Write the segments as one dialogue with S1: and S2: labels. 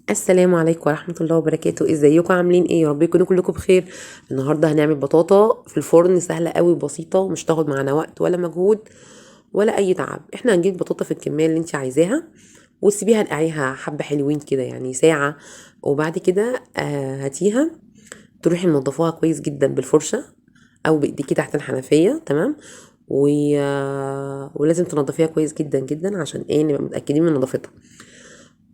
S1: السلام عليكم ورحمة الله وبركاته. ازيكم عاملين ايه؟ يا رب يكونوا كلكم بخير. النهاردة هنعمل بطاطا في الفرن سهلة قوي وبسيطة، ومش تاخد معانا وقت ولا مجهود ولا اي تعب. احنا هنجيب بطاطا في الكمية اللي انت عايزاها وتسيبيها نقعيها حبة حلوين كده، يعني ساعة، وبعد كده هاتيها تروحي منضفاها كويس جدا بالفرشة او بايديكي تحت الحنفية، تمام؟ ولازم تنضفيها كويس جدا جدا عشان ايه؟ نبقى متأكدين من نظافتها.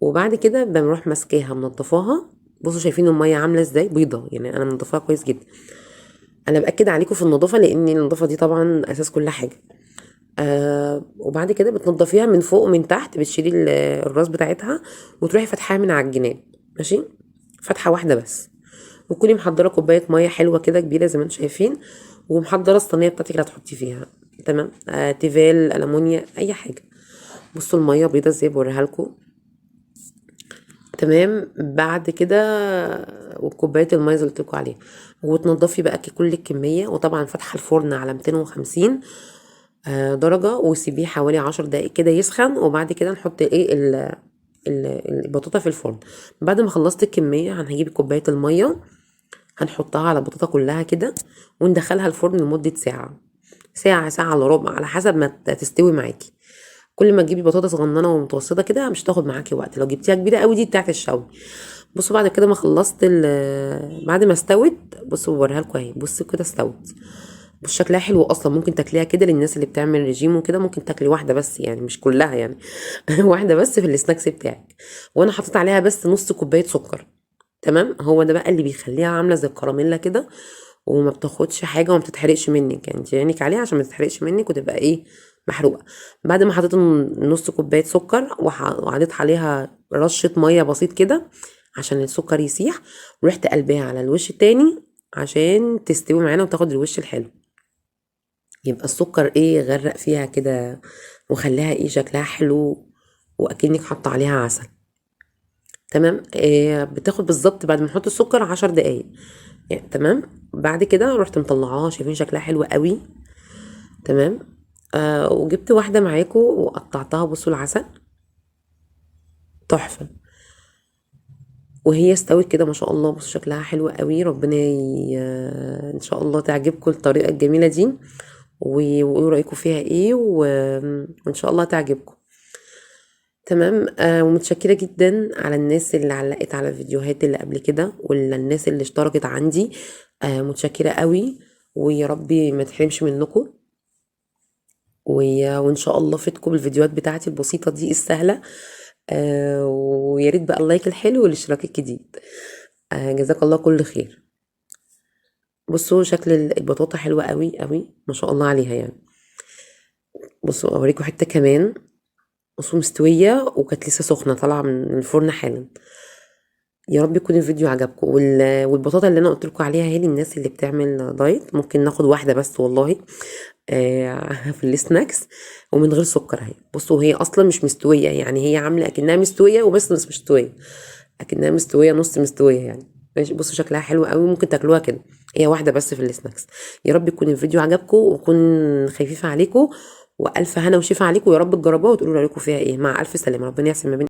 S1: وبعد كده بنروح ماسكاها منضفاها. بصوا شايفين المية عامله ازاي؟ بيضة، يعني انا منضفاها كويس جدا. انا باكد عليكم في النظافة لان النظافة دي طبعا اساس كل حاجة. وبعد كده بتنضفيها من فوق ومن تحت، بتشيلي الراس بتاعتها وتروحي فاتحاها من على الجناب، ماشي؟ فتحه واحدة بس. وتكوني محضرة كوباية مية حلوة كده كبيرة زي ما انتم شايفين، ومحضره الصينية بتاعتك اللي هتحطي فيها، تمام؟ تيفال، المونيا، اي حاجة. بصوا المية بيضة ازاي بوريها لكم، تمام؟ بعد كده وكوبايه المية اللي قلت لكم عليها، وتنضفي بقى كل الكمية. وطبعا فاتحة الفرن على 250، درجه، وسيبيه حوالي 10 دقايق كده يسخن. وبعد كده نحط ايه البطاطا في الفرن. بعد ما خلصت الكمية هنجيب كوباية المية هنحطها على البطاطا كلها كده، وندخلها الفرن لمدة ساعة، ساعة، ساعة الا ربع، على حسب ما تستوي معاكي. كل ما تجيبي بطاطا صغننه ومتوسطه كده مش هتاخد معاكي وقت، لو جبتيها كبيرة قوي دي بتاعت الشوي. بصوا بعد كده ما خلصت بعد ما استوت، بصوا بوريها لكم اهي. بصوا كده استوت، بصوا شكلها حلو اصلا، ممكن تاكليها كده للناس اللي بتعمل ريجيم وكده، ممكن تاكلي واحدة بس، يعني مش كلها يعني واحدة بس في ال snacks بتاعك. وانا حطيت عليها بس نص كوباية سكر، تمام؟ هو ده بقى اللي بيخليها عامله زي الكراميلا كده، وما بتاخدش حاجة وما بتتحرقش منك، يعني انت عينك عليها عشان ما تتحرقش منك وتبقى ايه؟ محروقة. بعد ما حطيت نص كوباية سكر وحطيت عليها رشه مية بسيط كده عشان السكر يسيح، ورحت قلبها على الوش التاني عشان تستوي معانا وتاخد الوش الحلو. يبقى السكر ايه؟ غرق فيها كده وخلاها ايه؟ شكلها حلو واكنك حاطه عليها عسل، تمام؟ بتاخد بالظبط بعد ما نحط السكر 10 دقايق يعني، تمام؟ بعد كده رحت مطلعاها، شايفين شكلها حلو قوي، تمام؟ وجبت واحدة معاكم وقطعتها. بصوا العسل تحفة، وهي استوت كده ما شاء الله. بصوا شكلها حلو قوي. ربنا ان شاء الله تعجبكم الطريقة الجميلة دي، وقولوا رايكم فيها ايه، وان شاء الله تعجبكم، تمام؟ ومتشكره جدا على الناس اللي علقت على الفيديوهات اللي قبل كده، ولا الناس اللي اشتركت عندي، متشكره قوي، ويا ربي ما تحرمش منكم، وان شاء الله فدتكم بالفيديوهات بتاعتي البسيطة دي السهلة. ويا ريت بقى اللايك الحلو والاشتراك الجديد. جزاك الله كل خير. بصوا شكل البطاطا حلوة قوي قوي ما شاء الله عليها يعني. بصوا اوريكم حتة كمان، بصوا مستوية وكانت لسه سخنة طالعه من الفرن حالا. يا رب يكون الفيديو عجبكم. والبطاطا اللي انا قلت لكم عليها هي للناس اللي بتعمل دايت، ممكن ناخد واحدة بس والله، في السناكس ومن غير سكر اهي. بصوا هي اصلا مش مستوية، يعني هي عامله اكنها مستوية وبس مش مستوية، اكنها مستوية نص مستوية يعني، ماشي؟ بصوا شكلها حلو قوي، ممكن تاكلوها كده، هي واحدة بس في السناكس. يا رب يكون الفيديو عجبكم ويكون خفيف عليكم، والف هنا وشفا عليكم، ويا رب تجربوها وتقولوا رايكم فيها ايه. مع الف سلامه، ربنا يحسن ما بين